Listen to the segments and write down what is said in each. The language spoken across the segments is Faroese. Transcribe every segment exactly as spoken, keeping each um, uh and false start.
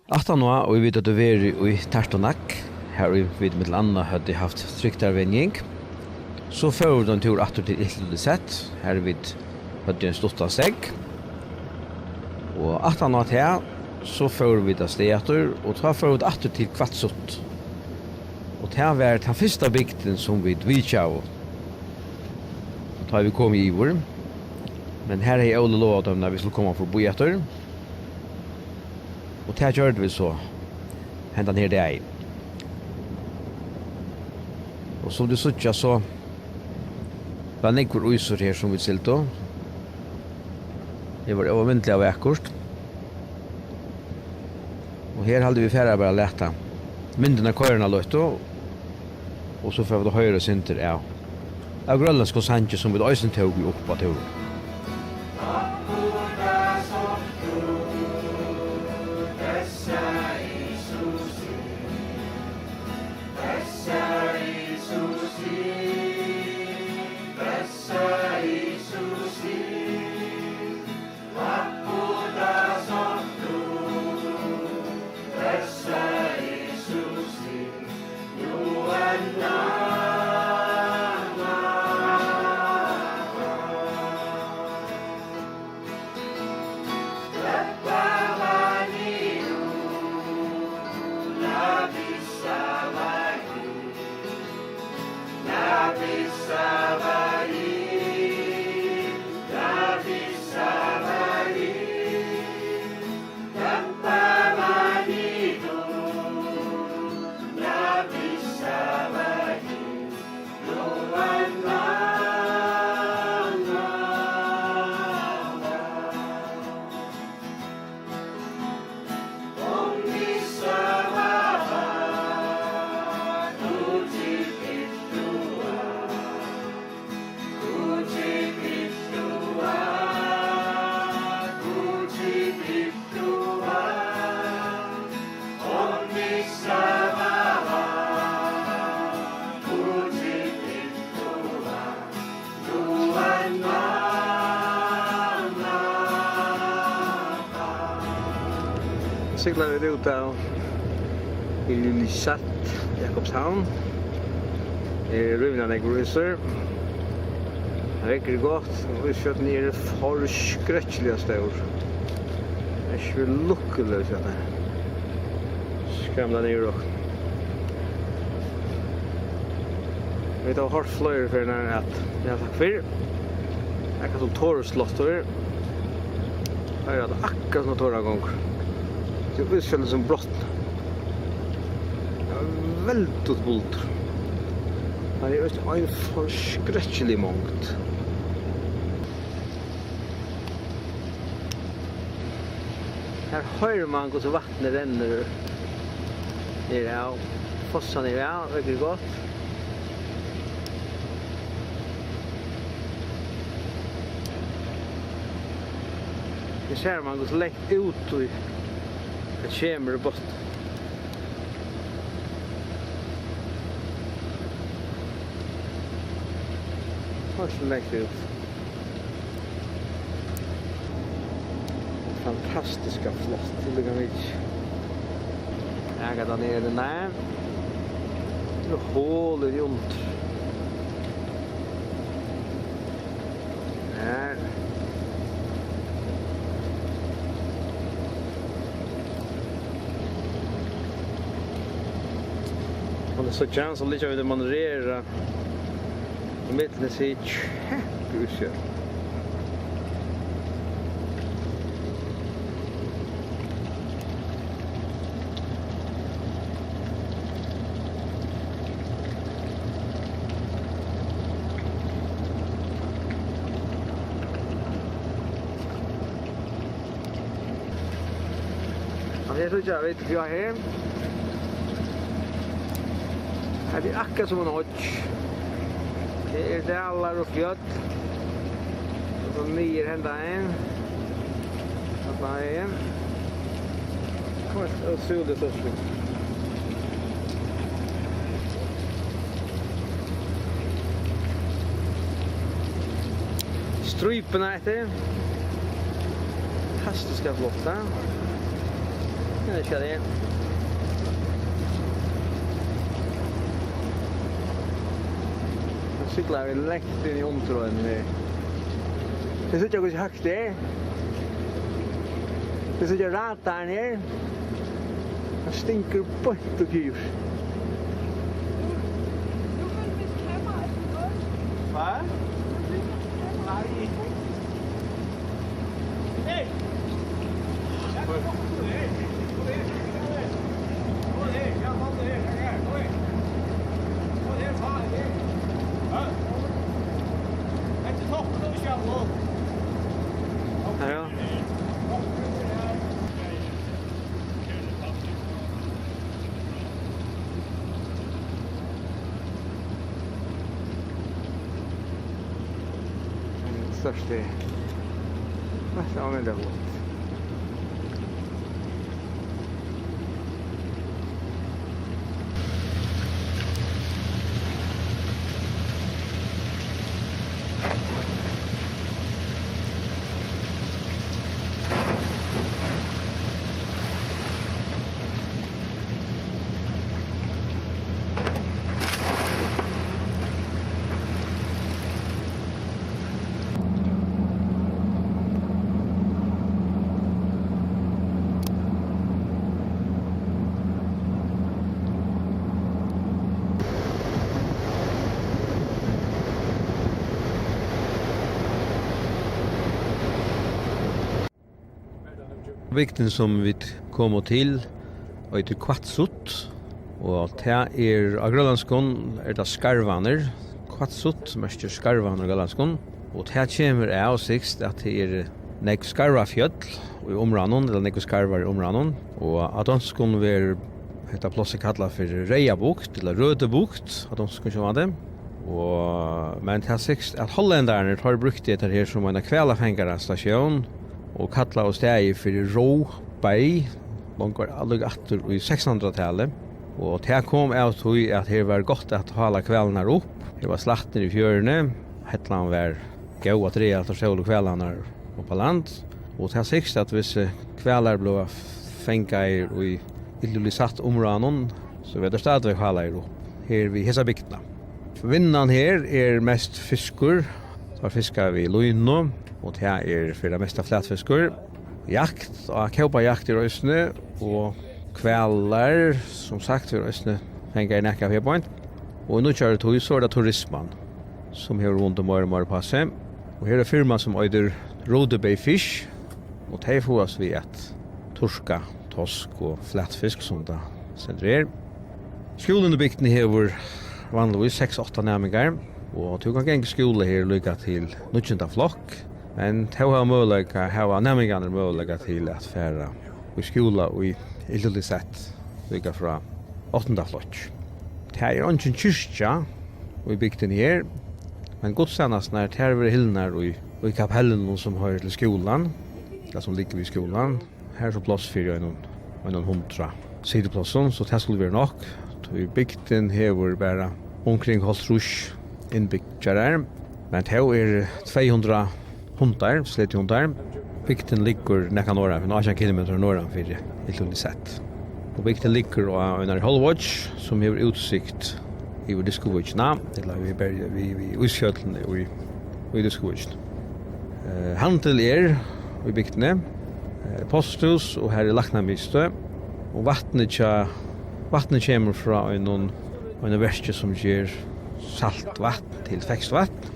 Aftaná, og vit høvdu verið í Tartunak, har ið vit millum annað høvdu havt trygdarvenjing, so fóru vit ein túr aftur til Ilulissat, har vit høvdu ein stuttan steðg. Og aftaná tað, so fóru vit avstað aftur, og tá fóru vit aftur til Qaqortoq. Og tað var tann fyrsta bygdin, sum vit vitjaðu, tá vit komu yvir. Men har hevði Óli lovað teimum, at vit skuldu koma forbí aftur. Og tað gjørdu vit so, hendan her dagin. Og sum tit síggja, so var nógvur ísur her, sum vit sigldu. Her var óalmindiliga vakurt. Og her haldi vit fara bara at lata myndirnar koyra eina løtu, og so fara vit at hoyra eitt sindur av, av grønlendskum sangi, sum vit eisini tóku upp á túrinum. Sigla vit út av Ilulissat, Jakobshavn. Her er rímiliga nógvur ísur. Veðrið er gott, og ísfjøllini eru forskrekkiliga stór. Tað er ikki lukkuligt, sjá tað. Skramla niður okkum. Vit hava hoyrt fleiri ferðir at eg havi sagt fyrr. Akkurát sum Thorusláttur. Her er tað akkurát sum Thoran gongur. Tað er ísfjøllini sum brotna. Tað er veldigt buldur. Her er eisini ein forskrekkilig mongd. Her hoyrir mann, hvussu vatnið rennur niður av, fossar niður av, veðrið er gott. Her sær mann, hvussu langt út í, tað kemur í botn. Hvussu langt út. Fantastiska flott, líka mikið. Ja, hvat er tað her? Nei. Tað er hol her undir. Her. Og tað er so tjans, so líka við at manøvrera. Í millum hesi kjempu ísfjøll. Og her síggja vit, hvat her. Her er akkurát sum ein oyggj. Her er dalar og fjøll. Og so niður hendan vegin. Hendan vegin. Heilt ótrúligt, ótrúligt. Strípurnar eftir. Fantastiska flott, ha? Nú skal eg. Nú sigla vit langt inn í umtrøðini her. Tit síggja, hvussu høgt tað er? Tit síggja radarin her? Hann stingur beint upp í yvir. Hvat? Nei. Her, ja. Størsti. Næstan av mynda flott. Bygdin, sum vit komu til, eitur Qaasuit, og tað er, á grønlendskum er tað skarvarnir. Qaasuit merkir skarvarnir á grønlendskum, og tað kemur av, sigst, at tað eru nógv skarvafjøll í umráðnum, ella nógvir skarvar í umráðnum, og á donskum verður hetta plássið kallað fyri Reyðabugt, ella Rødebugt á donskum, sjálvandi. Og, men tað sigst, at hollendararnir, teir brúktu hetta her sum eina hvalafangarastaðið og kallaðu staðið fyri Roe Bay, longur, líka aftur í sekstanhundraðtalinum. Og tað kom av tí, at her var gott at hála hvalirnar upp. Her var slættir í fjøruni, hellan var góð at draga aftur sól og hvalirnar upp á land. Og tað sigst, at hvis, eh, hvalir blivu fangaðir í Ilulissat-umráðnum, so verða teir stadigvæk hálaðir upp her við hesa bygdina. Vinnan her er mest fiskur. Teir fiska við línu, og tað er fyri tað mesta flatfiskur. Jakt, og kópajakt er eisini, og hvalir, sum sagt, er eisini fangaðir nakað her beint. Og í nýggjari tíð, so er tað turisman, sum hevur vunnið meira og meira upp á seg. Og her er firma, sum eitur Røde Bay Fish, og tey fáast við at turka tosk og flatfisk, sum tað stendur her. Skúlin í bygdini hevur vanligvís seks, átta næmingar, og tú kanst ganga í skúla her líka til níggjunda flokk, men tó hava møguleika, hava næmingarnir møguleika til at fara í skúla í Ilulissat líka frá áttunda flokki. Tað er eingin kirkja í bygdini her, men gudstænasturnar, tær verða hildnar í, í kapellinum, sum hoyrir til skúlan, ella sum liggur við skúlan. Her er so pláss fyri einum, einum hundrað sitiplássum, so tað skuldi verið nokk. Tí bygdin hevur bara umkring hálvtrýss innbyggjarar, men tó eru tvey hundrað hundar, sletiundar. Bygdin liggur nakað norðan fyri, átjan kilometrar norðan fyri Ilulissat. Og bygdin liggur á einari hálvoyggj, sum hevur útsikt yvir Diskovíkina, ella við berg-, við, við ísfjøllini í, í Diskovíkini. Eh, handil er í bygdini, eh, posthús, og har er læknamiðstøð, og vatnið hjá, vatnið kemur frá einum, einum verki, sum ger saltvatn til ferskt vatn.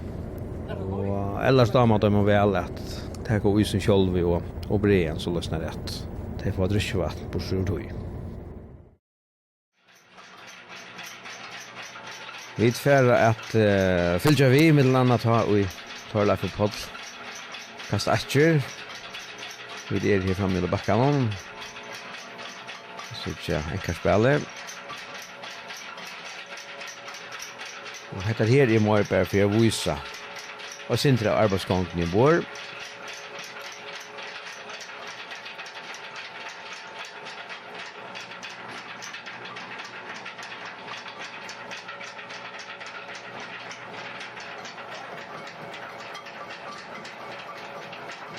Og ellers dámar teimum væl at taka ísin sjálvi og, og bræða hann, soleiðis at tey fáa drykkjuvatn burtur úr tí. Vit fara at, eh, fylgja við, millum annað tá ið Torleif og Páll kasta askir. Vit eru her frammi á bakkanum. Síggja Enkarspælið. Og hetta her er meir bara fyri at vísa eitt sindur av arbeiðsgongdini umborð.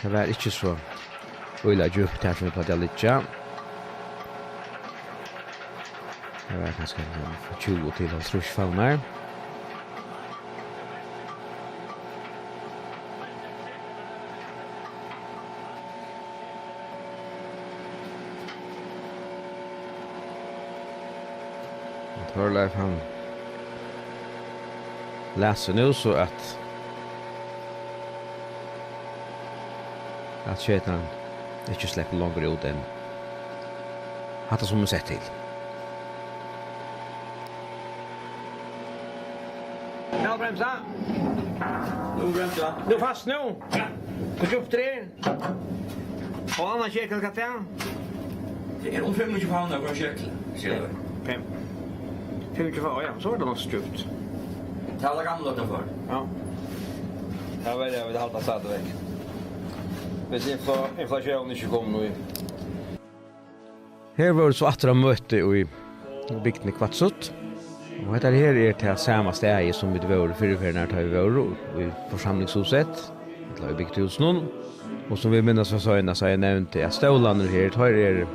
Tað var ikki so øgiliga djúpt her, sum vit plagdu at liggja. Tað var kanska ein tjúgu til hálvtrýss favnar. Torleif, hann læt seg nú so at, at skeytin ikki sleppur longur út enn hatta, sum er sett til. Ja, bremsa. Nú bremsa. Nú fast nú. Ja. Hvat djúpt er? Og annan skeyt, hvat er tað? Tað er um fimmogtjúgu favnar fyri ein skeyt, sigur tú. Fimm. Fimmogtjúgu favnar, ja, so er tað nokk djúpt. Tað var tað gamla, tað fór. Ja. Tað var tað, vit halda stadigvæk. Viss infla-, inflatiónin ikki kom nú í. Her vóru so aftur á møti í bygdini Hvatsut. Og hetta her er tað sama staðið, sum vit vóru fyrru ferð, nær tá vit vóru í forsamlingshúsið, ella í bygdahúsinum. Og sum vit minnast frá seinast, havi eg nevnt, at stólarnir her, teir eru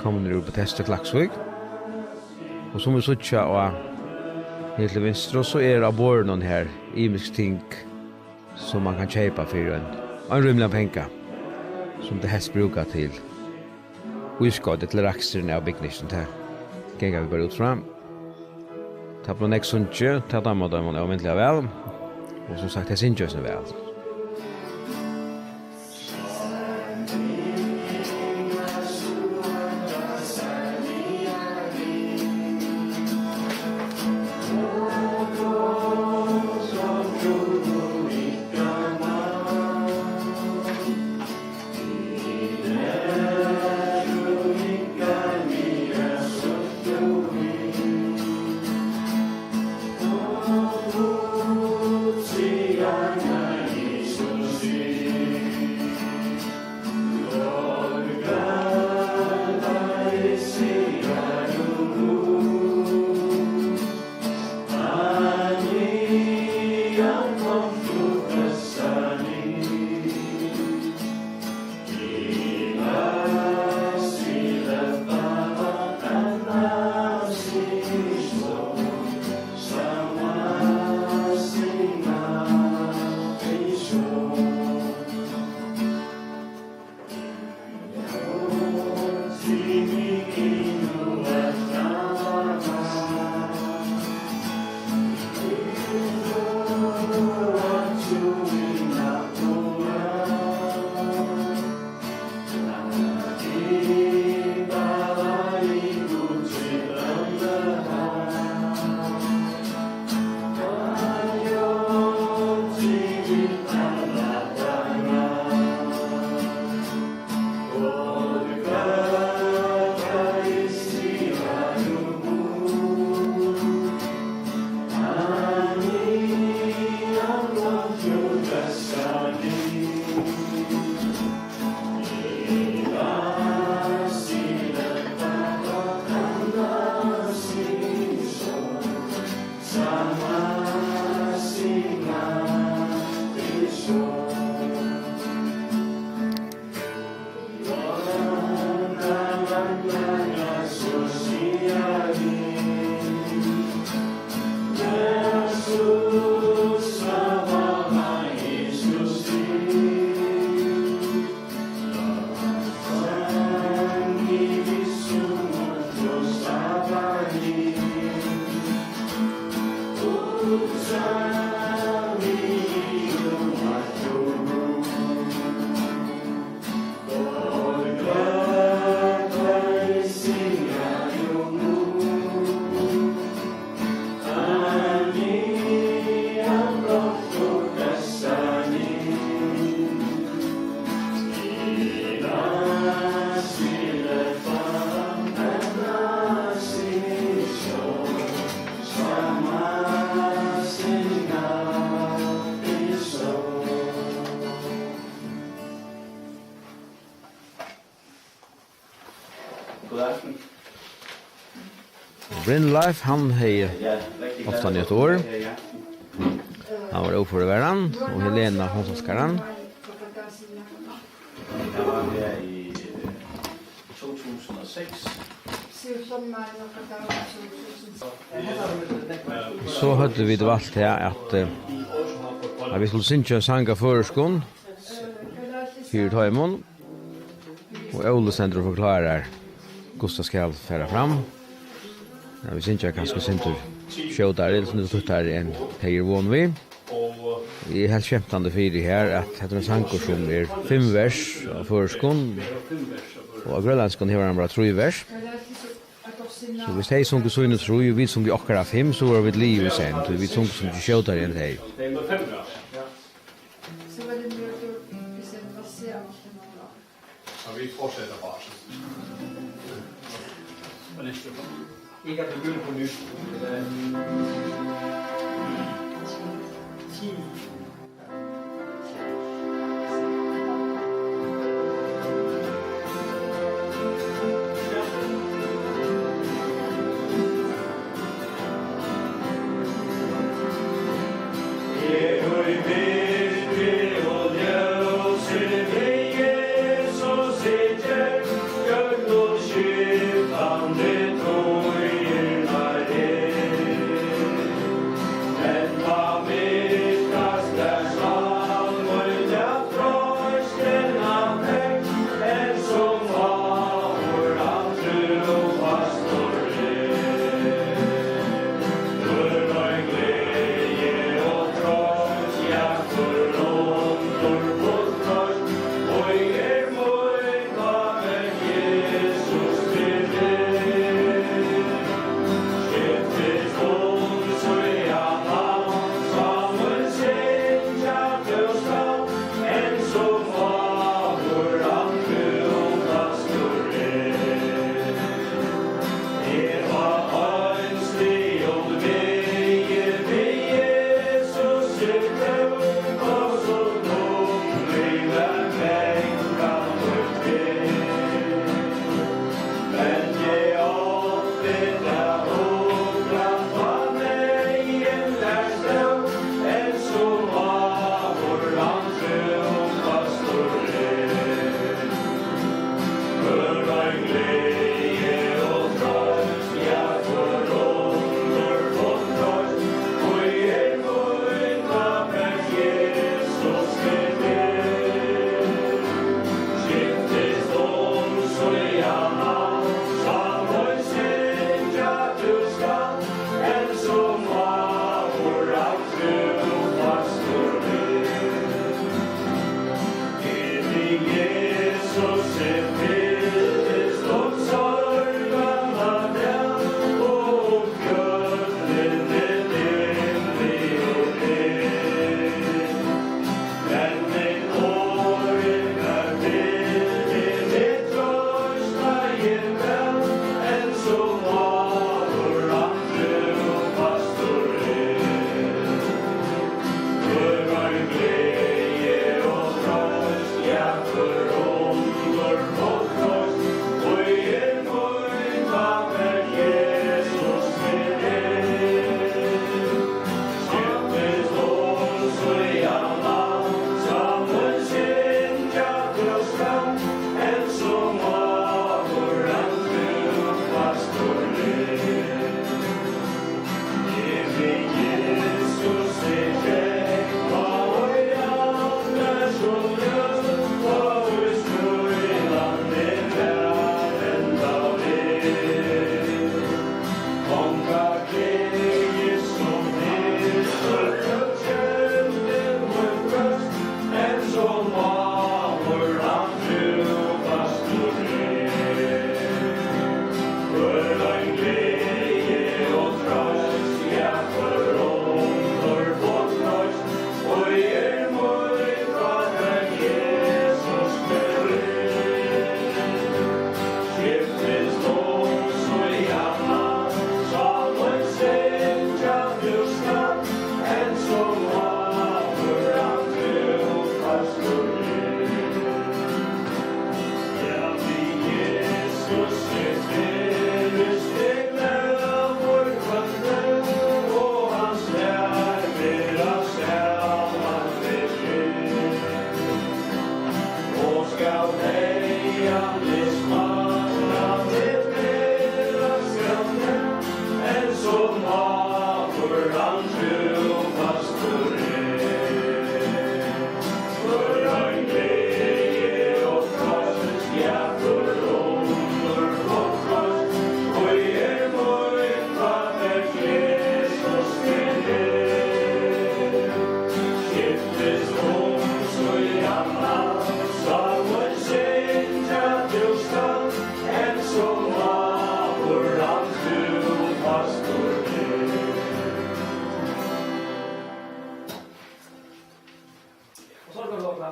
komnir úr Bethesda Klaksvík. Og sum vit síggja á, her til vinstru, so er á borðinum her ymisk ting, sum mann kann keypa fyri ein, ein rímiligan penga, sum tað helst brúkar til ískoyt til raksturin av bygninginum, tað ganga vit bara út frá. Tað bleiv nógv sungið, tað dámar teimum ómetaliga væl, og sum sagt, tey syngja eisini væl. Brynleif, hann hevði ofta nýtt orð. Hann var óførur, var hann, og Helena, hon elskaði hann. Tað var her í, eh, to túsund og seks. So høvdu vit valt her, at, eh, at vit skuldu syngja ein sang á føroyskum, fyri teimum, og Óli stendur og forklárar, hvussu tað skal fara fram. Ja, vit syngja kanska eitt sindur skjótari, ella eitt sindur stuttari enn tey eru von við. Eg helt skemtandi fyri her, at hetta er ein sangur, sum er fimm vers á føroyskum, og á grønlendskum hevur hann bara trý vers. So viss tey sungu síni trý, og vit sungu okkara fimm, so vóru vit liðug í senn, tí vit sungu so mikið skjótari enn tey. Ja, vi fortsetter bare. Men ikke så. Ikke at det begynder på nyt. Det er ti. Ja,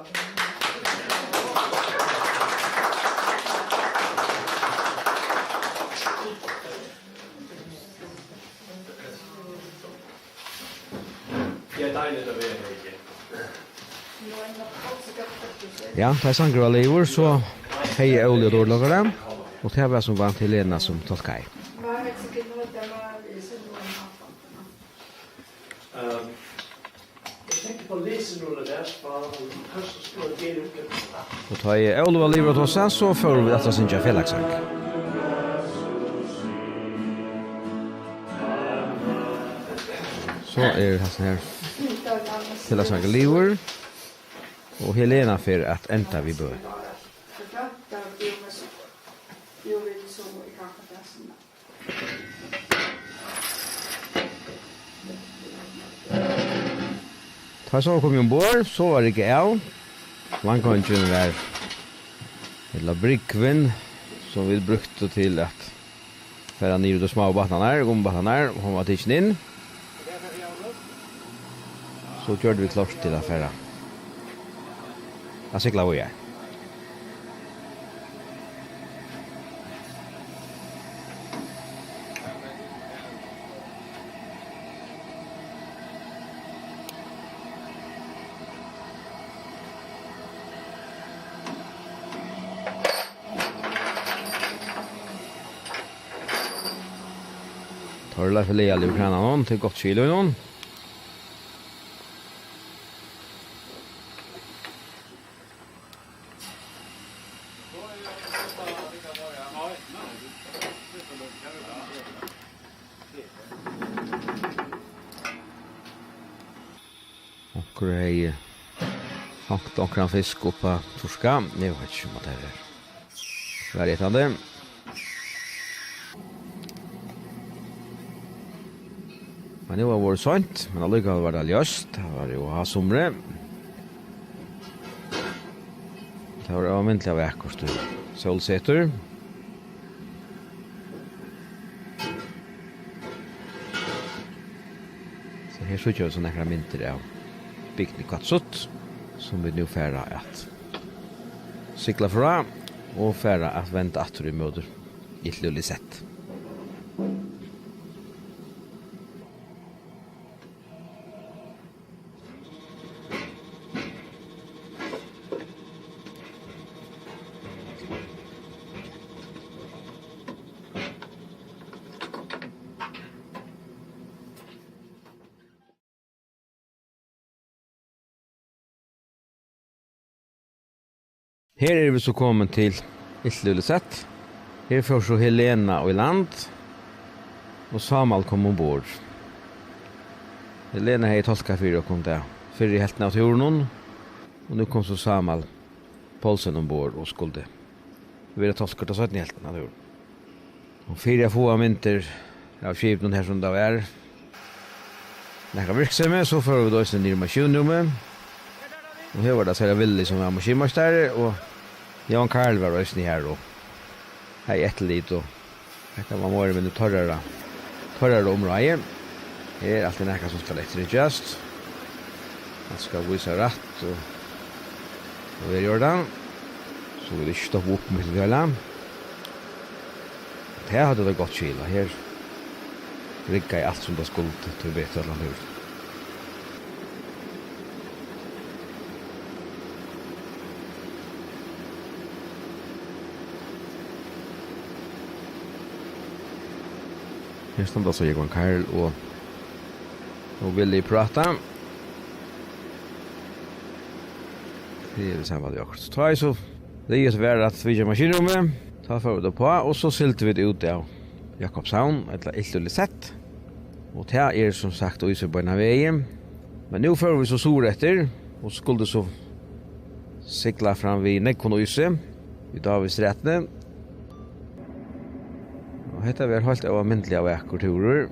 tá ið sangurin var liðugur, so hevði Óli og Dóri lokkað, og tað var sum vant Helena, sum tulkaði. Og tá ið Óli var liðugur at tosa, so fóru vit aftur at syngja felagssang. So er hasin her felagssangur liðugur, og Helena fer at enda við bøn. Tá so var komið umborð, so var riggað av. Landgongdin var, ella brúgvin, sum vit brúktu til at fara niður í teir smáu bátarnar, gummibátarnar, og hon var tikin inn. So gjørdu vit klárt til at fara at sigla víðari. Torleif er laðaligur við krananum, tað er gott skil í honum. Onkur hevði hongt onkran fisk upp at turka. Eg veit ikki, um at tað er var etandi. Men nú var vorðið seint, men allíkavæl var tað ljóst. Tað var jú hásumri. Tað var ómetaliga vakurt í sólsetur. So her síggja vit so nakrar myndir av bygdini Qaasuit, sum vit nú fara at sigla frá og fara at venda aftur ímóti Ilulissat. Her eru vit so komin til Ilulissat. Her fór so Helena í land, og Sámal kom umborð. Helena hevði tolkað fyri okkum ta fyrru helvtina av túrinum, og nú kom so Sámal Poulsen umborð og skuldi vera tolkur ta seinnu helvtina av túrinum. Og fyri at fáa myndir av skipinum her sum tað var nakað virksemi, so fóru vit eisini niður í maskinrúmið. Og her var tað Sara Willy, sum var maskinmeistari, og Jóhan Karl var eisini her og hevði eftirlit, og hetta var meira ella minni teirra, teirra umráði. Her er altíð nakað sum skal eftirlitast. Alt skal vísa rætt og, og vera í ordan. So vit ikki stoppa upp mitt í tað heila. Tað høvdu tey gott skil, og her riggaði alt sum tað skuldi, tíbetur allan túrin. Her standa so Jógvan Karl og, og Willy práta. Tað er við samband við okkurt. Tá eg so liðugt var at vitja maskinrúmið, tá fóru vit uppá, og so sigldu vit út av Jakobshavn, ella Ilulissat. Og tað er sum sagt ísur beinan vegin. Men nú fóru vit so suðureftir, og skuldu so sigla fram við nógvum ísi, í Dávidsstrætini. Og hetta var heilt óalmindiliga vakur túrur.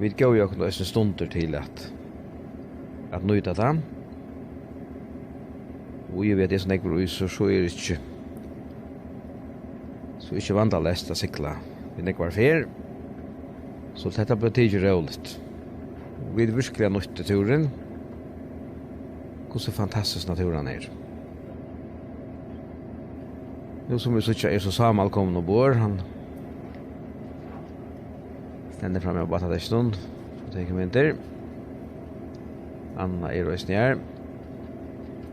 Vit góvu okkum eisini stundir til at, at nýta tað. Og í og við at tað er so nógvur ísur, so er ikki, so er ikki vandaleyst at sigla við nógvari ferð. So hetta bleiv tikið róligt. Og vit virkiliga nýttu túrin. Hvussu fantastisk náttúran er. Nú sum vit síggja, er so Sámal komin umborð. Hann stendur frammi á bátadekkinum og tekur myndir. Anna er eisini her.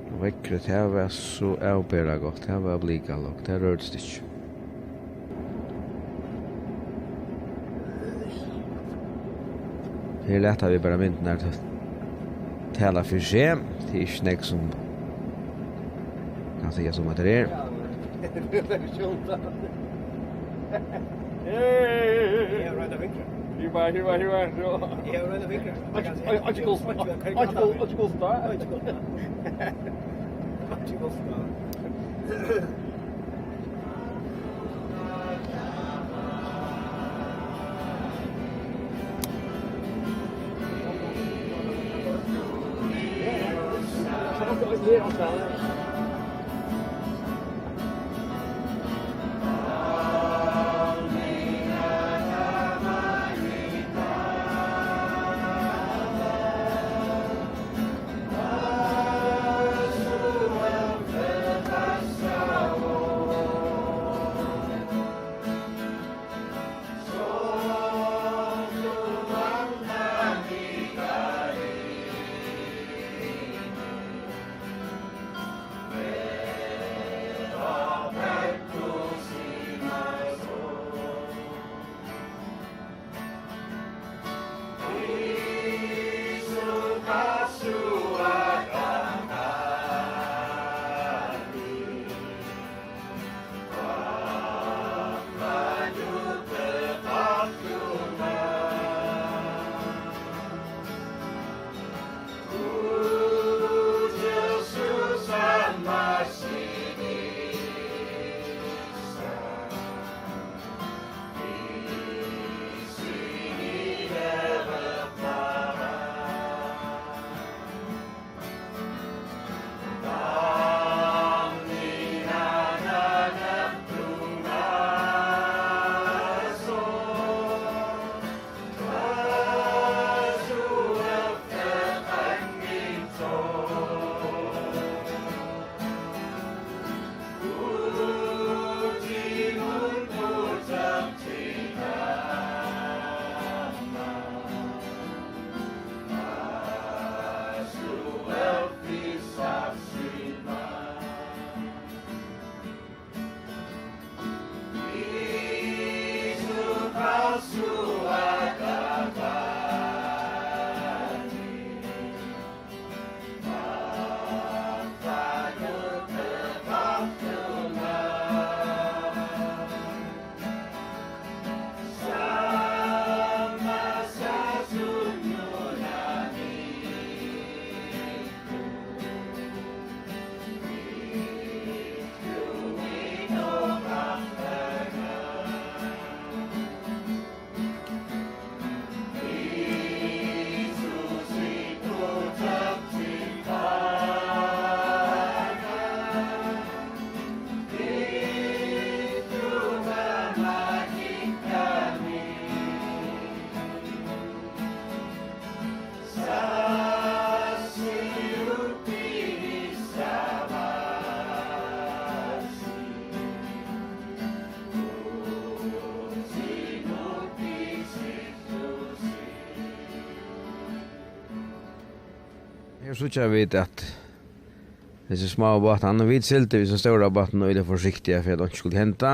Og veðrið, tað var so avbera gott. Tað var blikalogn. Tað rørist ikki. Her lata vit bara myndirnar t-, tala fyri seg. Tað er ikki nógv sum kann siga sum at tað er. Hey! Yeah, right up in there. Here, here, here, here. Yeah, right up in there. Article, article, article, article. Her síggja vit, at hesir smáu bátarnir, vit sigldu við so stóra bátin øgiliga forsiktiga, fyri at einki skuldi henda.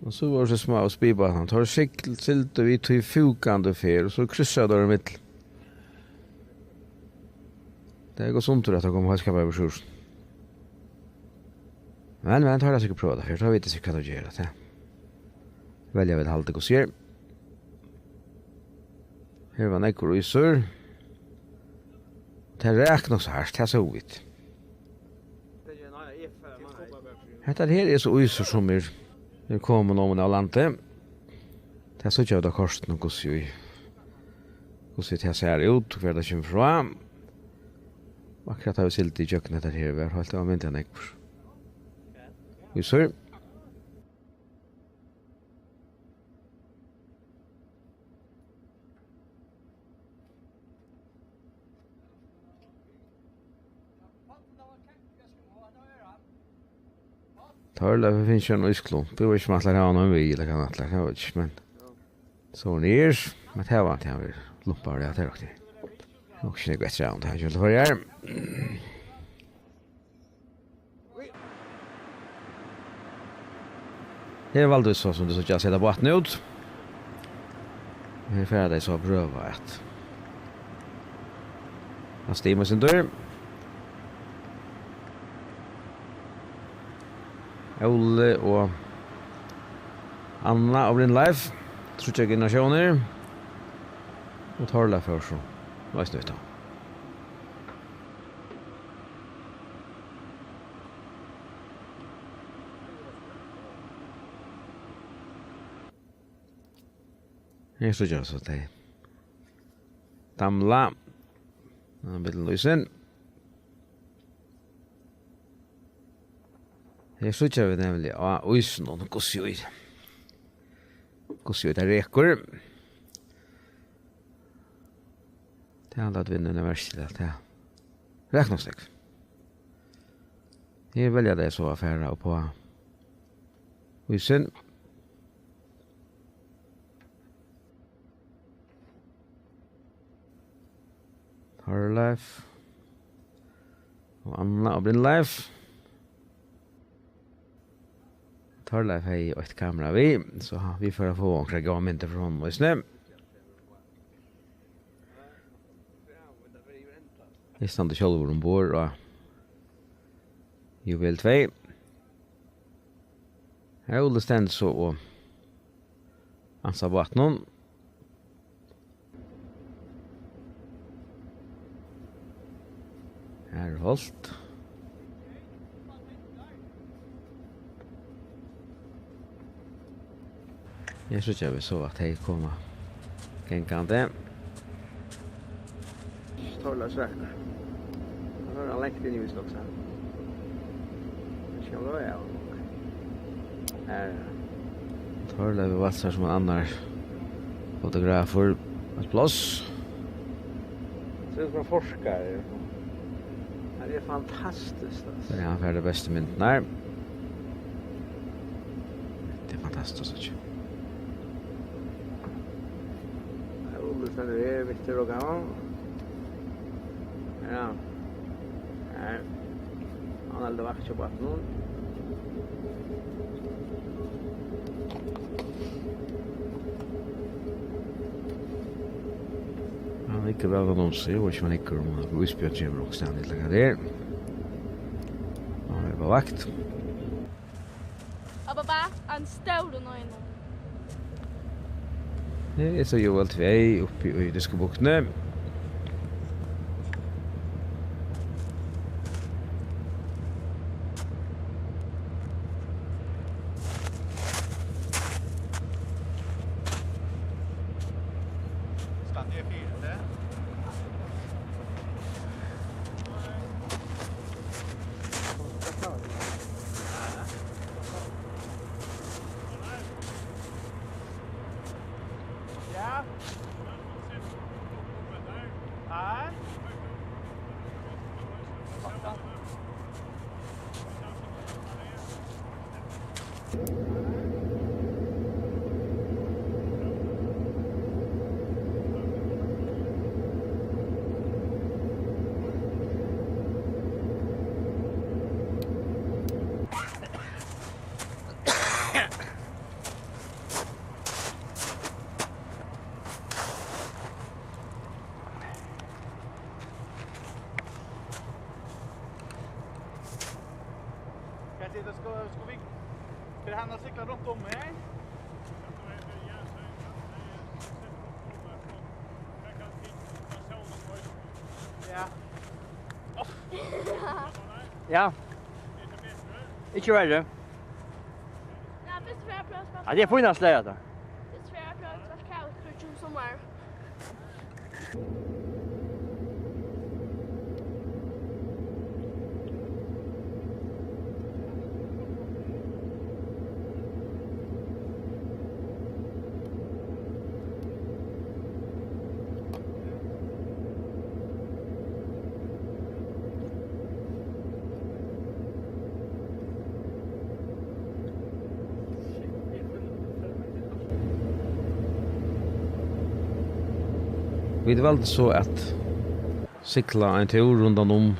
Og so vóru so smáu spipbátarnir, teir sigl-, sigldu við tí fúkandi ferð, og so kryssaðu teir ímillum. Tað er gott sundur, at teir koma heilt kappaður yvir Súðuroy. Men, men, teir hava sikkurt prøvað tað fyrr, teir vita sikkurt, hvat teir gera, tað. Velja vit at halda, hvussu er. Her var nógvur ísur. Tað rak nokk so hart, tað sóu vit. Hetta her er so ísur, sum er, er komin oman av landi. Tað síggja vit á kortinum, hvussu í, hvussu tað sær út, hvar tað kemur frá. Akkurát tá vit sigldu ígjøgnum hetta her, var heilt ómetaliga nógvur ísur. Tórleifur finnur sær ein ísklump. Eg veit ikki, um hann ætlar at hava hann við, ella hvat hann ætlar, tað veit eg ikki, men so er hann her. Men tað var, tað var lumpar, ja, tað er okkur. Nokk ikki nógv eftir av honum, tað er ikki, tað var her. Her valdu vit so, sum tit síggja, at seta bátin út. Her fara tey so at prøva at, at stima eitt sindur. Óli og Anna og Brynleif, tríggjar generatiónir. Og Tórleifur fór so eisini við tá. Her síggja vit so tey. Damla. Hann vil lýsin. Her síggja vit nemliga á ísinum, hvussu í, hvussu í tað rekur. Tað er at vinna, tað er merkiligt, tað. Røkna seg. Her velja tey so at fara upp á ísin. Tórleif og Anna og Brynleif. Tórleif hevði eitt kamera við, so ha-, vit fara at fáa onkrar góðar myndir frá honum eisini. Eg standi sjálvur umborð á Juvel tvey. Óli stendur so og ansar bátinum. Her er Holt. Her síggja vit so, at tey koma gangandi. Tórleifur Sveinur. Hann er langt inn í Íslands. Her skal hann vera, ja. Her. Tórleifur valdi sær sum ein annar fotografur eitt pláss. Sær út sum ein forskari. Her er fantastiskt, altso. Ja, hann fær tær bestu myndirnar. Tað er fantastiskt, altso. Óli stendur her, Viktor og Gavan. Ja. Her. Hann heldur vakt hjá bátinum. Hann liggur væl undir seg, og ikki man hyggur um hann, ísbjørn kemur okkurt staðni ella hvat tað er. Hann er á vakt. Og babba, ein stóran ein. Her er so Juvel tvey uppi í Diskobuktini. Skal tað fyri tað? Ja. Hei. Skal eg siga, skal, skal vi, fer hann at sigla runt um her? Ja. Ja. Ikki verri. Ja, fyrst fer eg at prøva at spæla. Ja, tað er fínasta slag, hetta. Fyrst fer eg at prøva at spæla Candy Crush um summar. Vit valdu so at sigla ein túr rundan um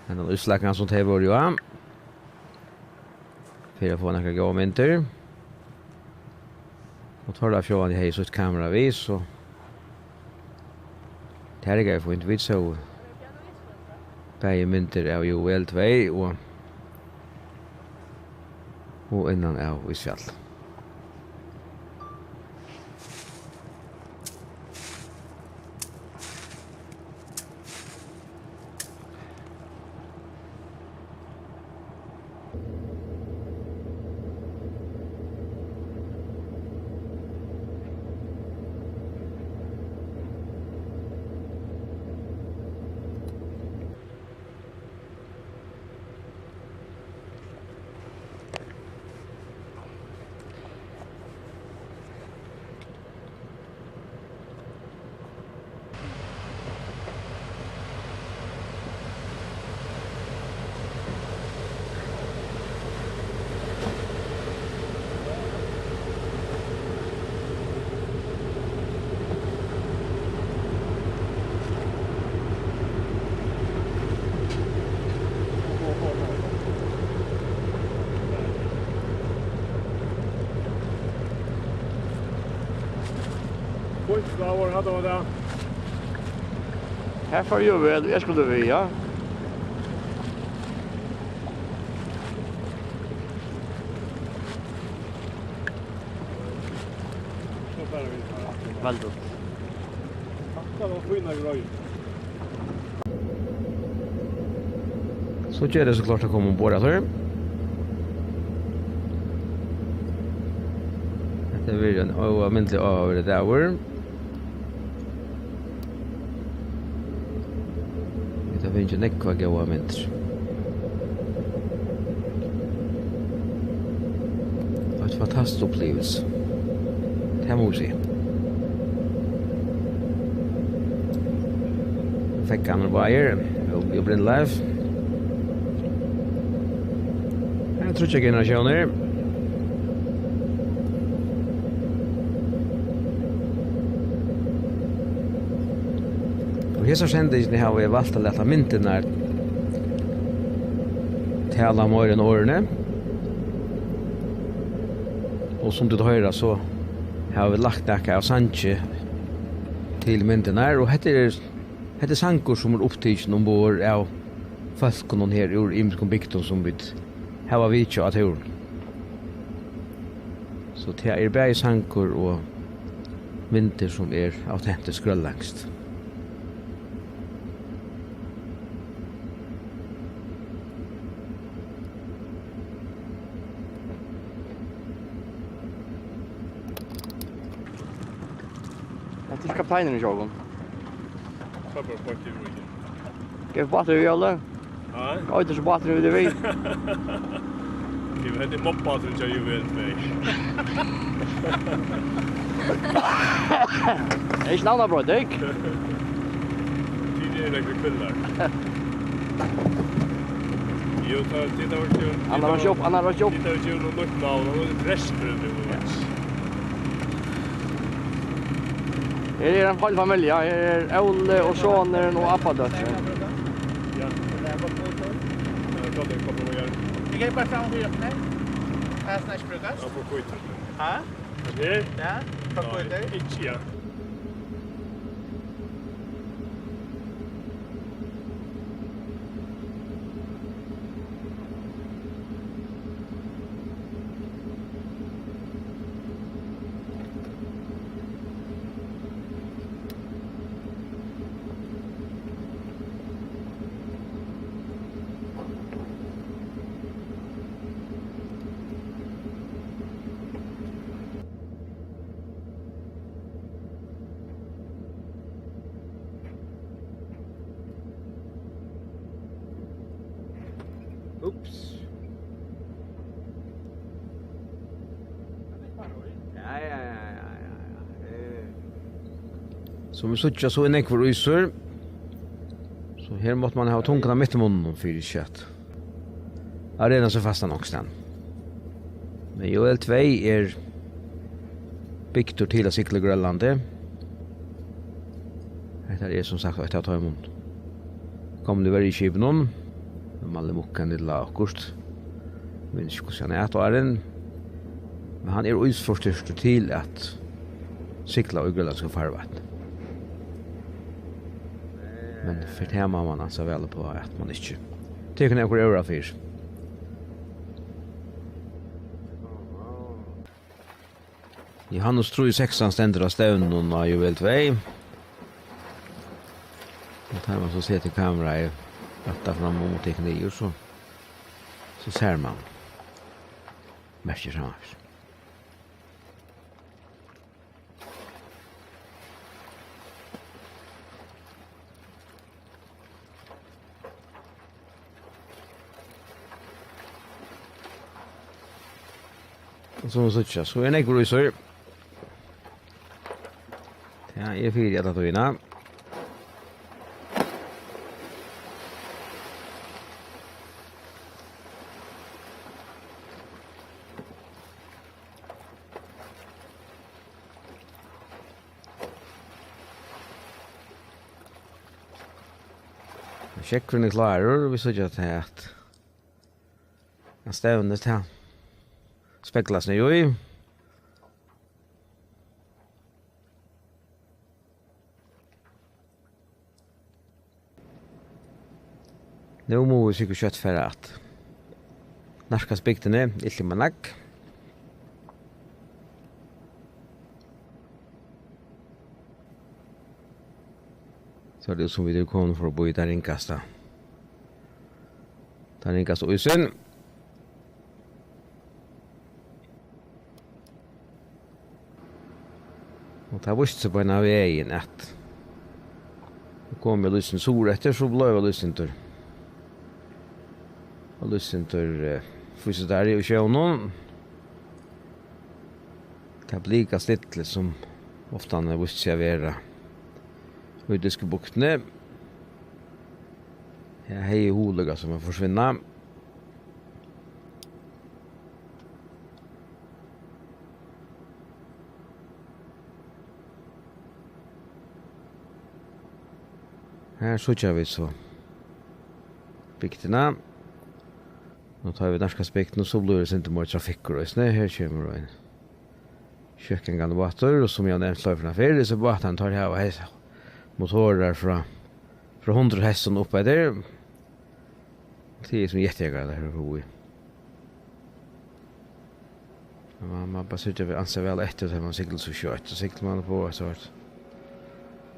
hendan íslakan, sum tey vóru á, fyri at fáa nakrar góðar myndir. Og teirra sjálvandi hevði sítt kamera við, so tað riggaði fínt. Vit sóu bæði myndir av Juvel tvey og, og innan av Ísfjall. Fínt, Slavur, hatta var tað. Her fór jú væl, eg skuldi við, ja. So fara vit bara. Væl gjørt. Hatta var fínar greiðir. So ger eg so klárt at koma umborð aftur. Hetta verður ein óalmindiliga áhugaverdur dagur. Vit hava fingið nógvar góðar myndir. Eitt fantastiskt upplivilsi. Tað má eg siga. Fekk hann úr báðir. Óli og Brynleif. Her eru tríggjar generatiónir. Og hesa sendingina havi eg valt at lata myndirnar tala meira enn orðini. Og sum tit hoyra, so hava vit lagt nakað av sangi til myndirnar, og hetta er, hetta er sangur, sum er upptikin umborð av fólkunum her úr ymiskum bygdum, sum vit hava vitjað á túrinum. So tað er bæði sangur og myndir, sum er autentiskt grønlendskt. Hetta er ikki kapteinurin hjá okkum. Hvat er bátur í Víkin? Hvat er bátur í Víkin? Nei. Oj, tað er so bátur við, við. Jú, hetta er mobbátur hjá Juvel tvey. Er ikki navnabroyting? Tit eru nakrir kvillar. Jú, tað, tit hava ikki, hann har ikki upp, hann har ikki upp. Tit hava ikki nokk navn, hann er restur av Juvel. Her er ein heil familja. Her er Óli og sonurin og abbadóttirin. Ja. Ja, eg haldi, eg haldi, eg haldi. Eg kann bara fram og fyra, nei? Her er snart brúkast. Ja, for kvitt. Ha? Her? Ja, for kvitt. Nei, ikki, ja. Ups. Ja, ja, ja, ja, ja, ja. Eh. Sum vit síggja, so er nógvur ísur. So her mátti mann hava tunguna mitt í munninum fyri ikki at at rena seg fastan onkustaðni. Men Juvel tvey er bygdur til at sigla í Grønlandi. Hetta er sum sagt eitt av teimum gomlu verjuskipunum. Malemukken ella okkurt. Eg minnist ikki, hvussu hann æt, áðrenn. Men hann er ísforstyrktur til at sigla í grønlendskum farvatni. Men fyri tað má mann ansa væl upp á, at mann ikki tekur nakrar órar fyri. Johannes trý sekstan stendur á stevnunum á Juvel tvey. Og tá man so setir kameraið rætta fram og tekur niður, so, so sær man merkið framvegis. Og sum vit síggja, so er nógvur ísur. Tað er fyri alla tíðina. Sjógvurin er klárur, og vit síggja, at, at stevnið, tað speglast nú í. Nú mugu vit sikkurt skjótt fara at nærkast bygdini, Ilulissat. Sær tað út, sum vit eru komin forbi tann ringasta, tann ringasta ísin. Og tað vísti seg beinan vegin, at komu vit eitt sindur suðureftir, so bleiv eitt sindur, eitt sindur, eh, frísutari í sjónum. Tað blika stilli, sum ofta hevur víst seg at vera í Dyskubuktini. Her hevði hugin líka sum at forsvinna. Her síggja vit so bygdina. Nú tá vit nærkast bygdini, so blívur eitt sindur meiri trafikkur eisini. Her kemur ein skjótt gangandi bátur, og sum eg havi nevnt fleiri ferðir, hesir bátarnir, teir hava hesar motorar frá, frá hundrað hestum og uppeftir. Tað er sum jetjagarar, teir eru í. Man, man bara síggja, vit ansa væl eftir, tá man siglir so skjótt. So siglir man upp á eitt sort,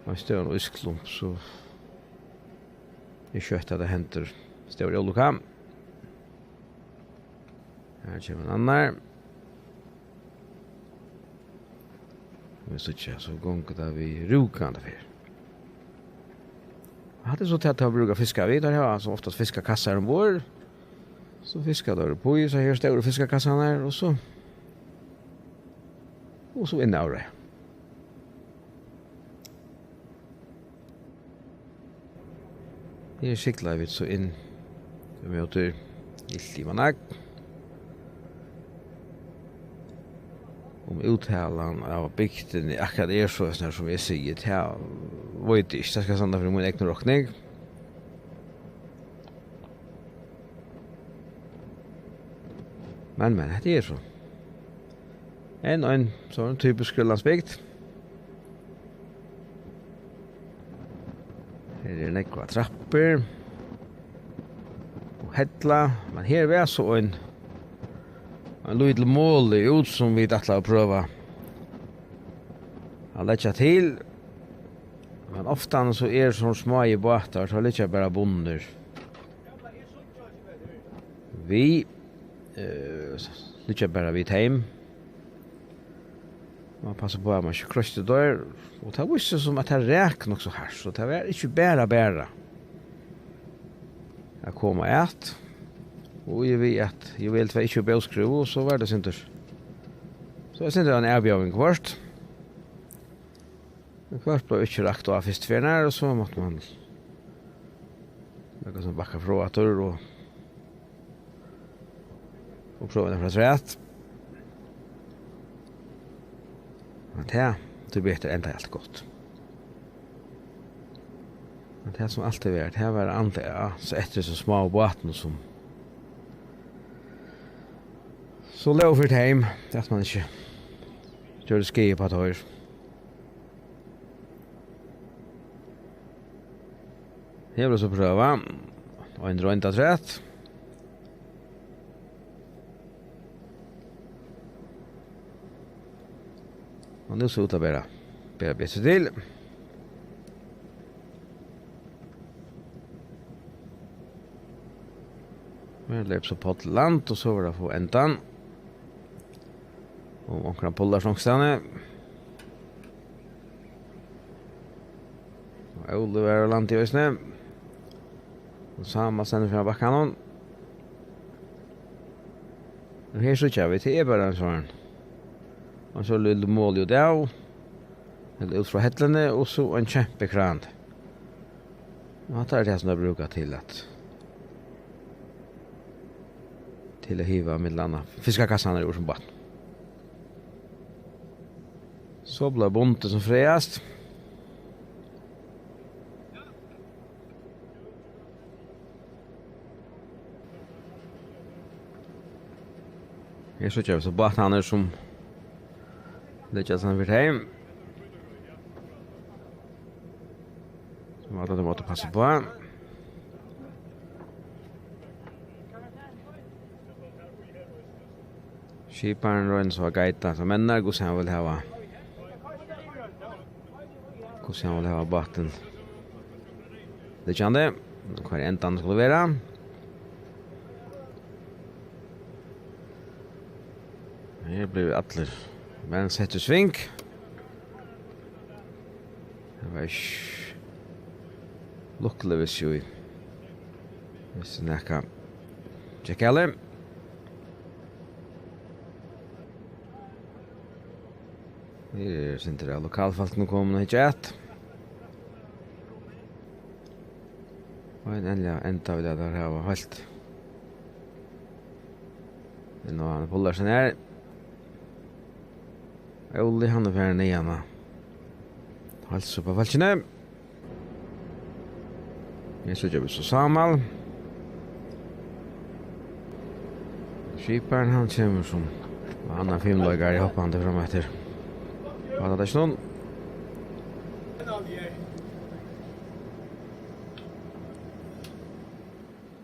ein stóran ísklump, so er skjótt at tað hendir stór ólukka. Her kemur ein annar. Vit síggja, so gongur tað við rúkandi ferð. Hatta er so tað, teir brúka at fiska við. Teir hava so oftast fiskakassar umborð. So fiska teir upp í, so her stóru fiskakassarnar, og so, og so inn á reyð. Her sigla vit so inn ímóti Ilulissat. Um úttalan av bygdini akkurát er so, sum eg sigi, tað veit eg ikki. Tað skal eg standa fyri mína egnu rokning. Men, men, hetta er so. Enn ein, so ein typisk grønlandsbygd. Her eru nógvar trappur og hella, men her var so ein, ein lítil moli út, sum vit ætla at prøva at leggja til. Men ofta so er so smáir bátar, teir liggja bara bundnir við, eh, liggja bara við teim. Man passar upp á, at man ikki kroystir teir. Og tað vísti seg sum, at tað rak nokk so hart, so tað var ikki bara, bara at koma at. Og eg veit, at eg vil tvey ikki bókskriva, og so var tað sindur. So eg sindi ein avbjóðing hvørt. Men hvørt bleiv ikki rakt á fyrstu ferðina, og so mátti man nakað sum bakka frá aftur og, og prøva nakað afturat. Men tað, tíbetur endaði alt gott. Tað sum altíð var, tað var andliga, ja, so eftir hesum smáu bátunum sum so lógu fyri teim, at man ikki gjørdi skaði upp á teir. Her verður so prøvað. Ein roynd afturat. Og nú sær út at bera, bera betri til. Her leyp so Páll í land, og so var tað at fáa endan. Og onkran pullar sostaðni. Og Óli var á landi eisini. Og Sámal stendur fram á bakkanum. Og her síggja vit, tað er bara ein sånn, ein so lítil moli út av, ella út frá helluni, og so ein kjempi kran. Og hatta er tað sum teir brúka til at, til at hiva millum annað fiskakassarnar úr sum botn. So bleiv bundið sum frægast. Her síggja vit so bátarnar sum liggja sum fyri heim. Sum allar máttu passa upp á. Skiparin roynir so at guida hesar menninar, hvussu hann vil hava, hvussu hann vil hava bátin liggjandi, hvar endarnir skulu vera. Her blíva allir menn settir í sving. Tað var ikki lukkuligt, hvis jú, hvis nakað gekk galið. Her er sindur av lokalfólkum komin at hyggja at. Og ein endiliga enda vil eg at teir hava heilt inn á hann Pullarsen her. Óli, hann er farin niðan at heilsa upp á fólkini. Her síggja vit so Sámal. Skiparin, hann kemur sum annar fimleikari hoppandi fram eftir bátadekkinum.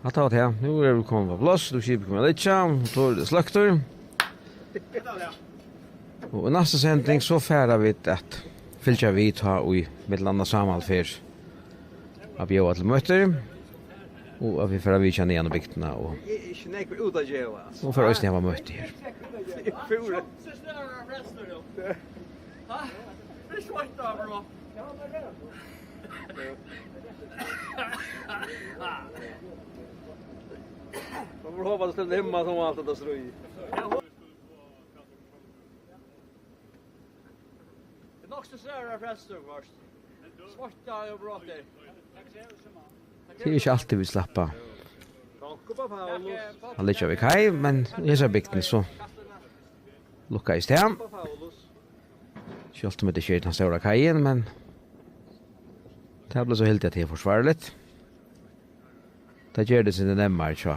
Hatta var tað. Nú eru vit komin á pláss. Nú er skipið komið at liggja. Motorurin er sløktur. Og í næstu sending, so fara vit at fylgja við, tá ið millum annað Sámal fer at bjóða til møtir, og at vit fara at vitja niðan í bygdina, og, Eg er ikki nógv út at geva, altso. Og fara eisini at hava møti her. Eg fúri. Man får håpa at det stemmer hemma som alt dette strøy. Det er nok så svært å frelse først. Svarte og bråter. Tað er ikki altíð vit sleppa at liggja við kai, men í hesari bygdini so lukkaðist tað. Sjálvt um tað ikki er tann stóra kaiin, men tað bleiv so hildið, at tað er forsvarligt. Tað ger tað sindur nemmari, tjá.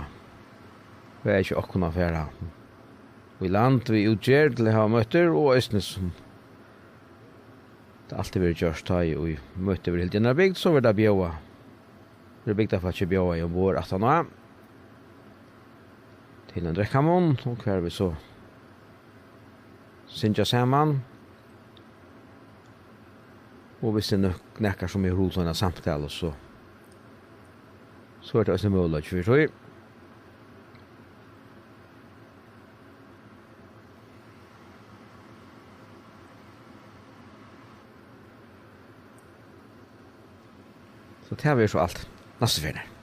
Vit hava ikki okkum at fara í land við útgerð til at hava møtir, og eisini sum tað altíð verður gjørt, tá ið møti verður hildið í einari bygd, so verður tað bjóðað, verður bygdarfólki bjóðað umborð aftaná til ein drekkamunn, og har vit so syngja saman. Og viss tað er nøk-, nakar sum hevur hug til eina samtalu, so, so er tað eisini møguleiki fyri tí. So tað verður so alt næstu ferð.